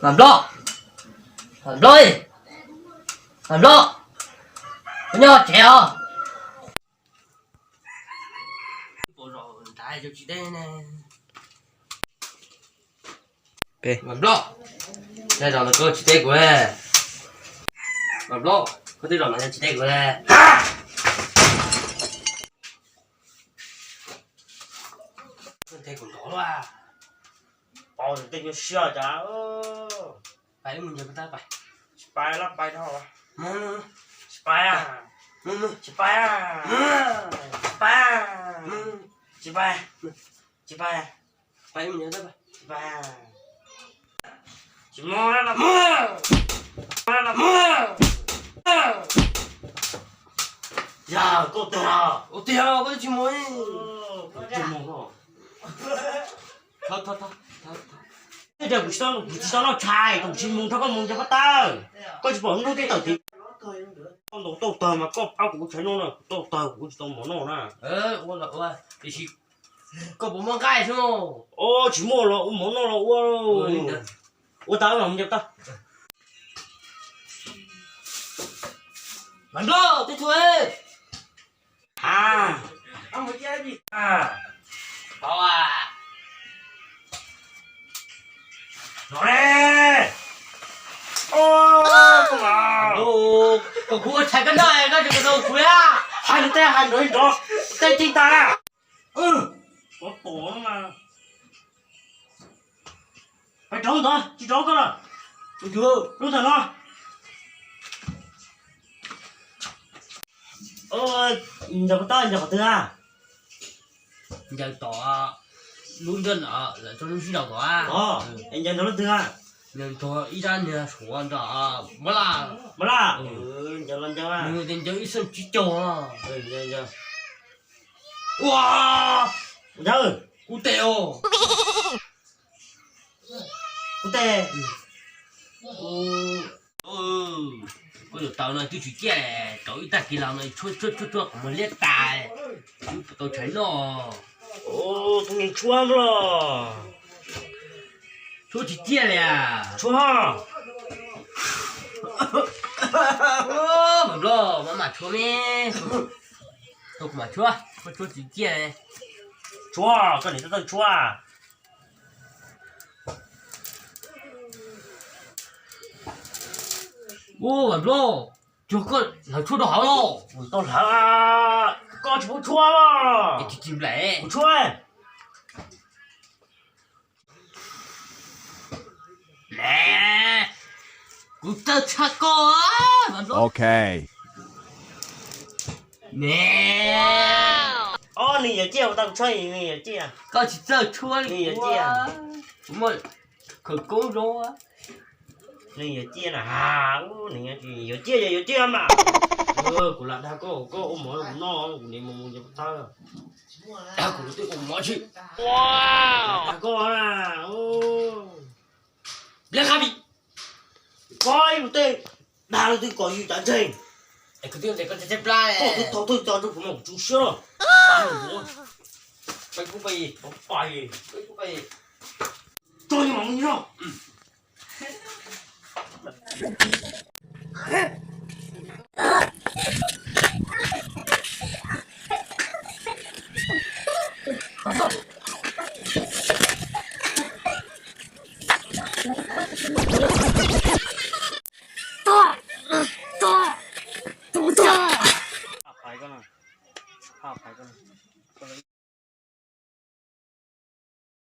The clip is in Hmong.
Mas Nplog, Mas Nplog, Mas Nplog, koj nyob tsev os. Mas Nplog, zaj no koj tsis teb kuv. Mas Nplog, koj twb zam no tsis teb kuv. Teb kuv nrov luaj. Pau tej nyuag siab cas. Pais mus ncaws tab pais. Tsis pais lab pais dhau. Tsis pais, tsis pais, tsis pais, tsis pais, tsis pais, pais mus ncaws tab pais. Tsis pais, tsis pais. Yog koj tiag, koj tiag koj tsis mus. Tej kuv tsis tau noj tshais, kuv tsis mus nrog koj mus ncaws paj tawb. Koj tsis pom hnub teb tawm tid. Koj ntaus tau tawg mas koj pab kuv ua tshais noj na, kuv tau tawg kuv tsis tau mov noj na. Ua los ua, tiam sis koj puas muaj nqaij xwb? Tsis muaj los ua mov noj los ua. Ua tau los mus ncaws tau. Mas Nplog, tib tug. Kom kuv ua tshais koj noj, koj tsis tau kuv a. Hais nrov, hais nrov, nrov tej tij tas. Pov pom no mas. Pais rau ntawd, tsis rau koj lawm. Lub ntawm no. Ncaws pov tab ncaws qhov twg a? Ncaws tom lub nrab no lawm txog lub sib nraus tom a. Es ncaws nrog leej twg a? Ncaws nrog ib rab niag suav nrog Mab Laj. Mab Laj? Ncaws los ncaws. Nws tias ncaws ib xeem tsib caug. Ua, ncaws. Kuv tes os. Kuv tes. Koj yuav tau no twb tsis ciaj, tau ib tag kis los no tshuab tshuab tshuab qhov muag liab tas, twb tau tshais noj. Tus niag tshuab los tshuab tsis ciaj li. Tshuab, Nplog, maj mam tshuab me, tau kuv mam tshuab, koj tshuab tsis ciaj. Tshuab, koj niam txawj tshuab. Ua, Vam Nplog, cuag koj hlawv tshuab rau hauv los? Tau hlawv, koj tsis paub tshuab los? Es tsis tsis nplaim. Kuv tshuab. Kuv txawj tshaj koj, Vam Nplog. Ok. Ne. Ob, nws yuav ciaj, tau tshuab nws yuav ciaj. Koj tsis txawj tshuab li, nws yuav ciaj. Kuv muaj khawv koob zoo. Nws yuav ciaj na, nws yuav ciaj, yuav ciaj mas. Kuv lam dag koj, koj ua mov rau kuv noj, kuv niam mus mus ncaws pov thawb. Dag kuv twb ua mov tsis. Dag koj na. Koj ib mus tej, dag los twb kom yus cav ntseeg. Koj twb thov twb tso rau kuv mas kuv tsum siab los. Pais kuv pais, pais kuv pais. Tso yus mas mus yus no.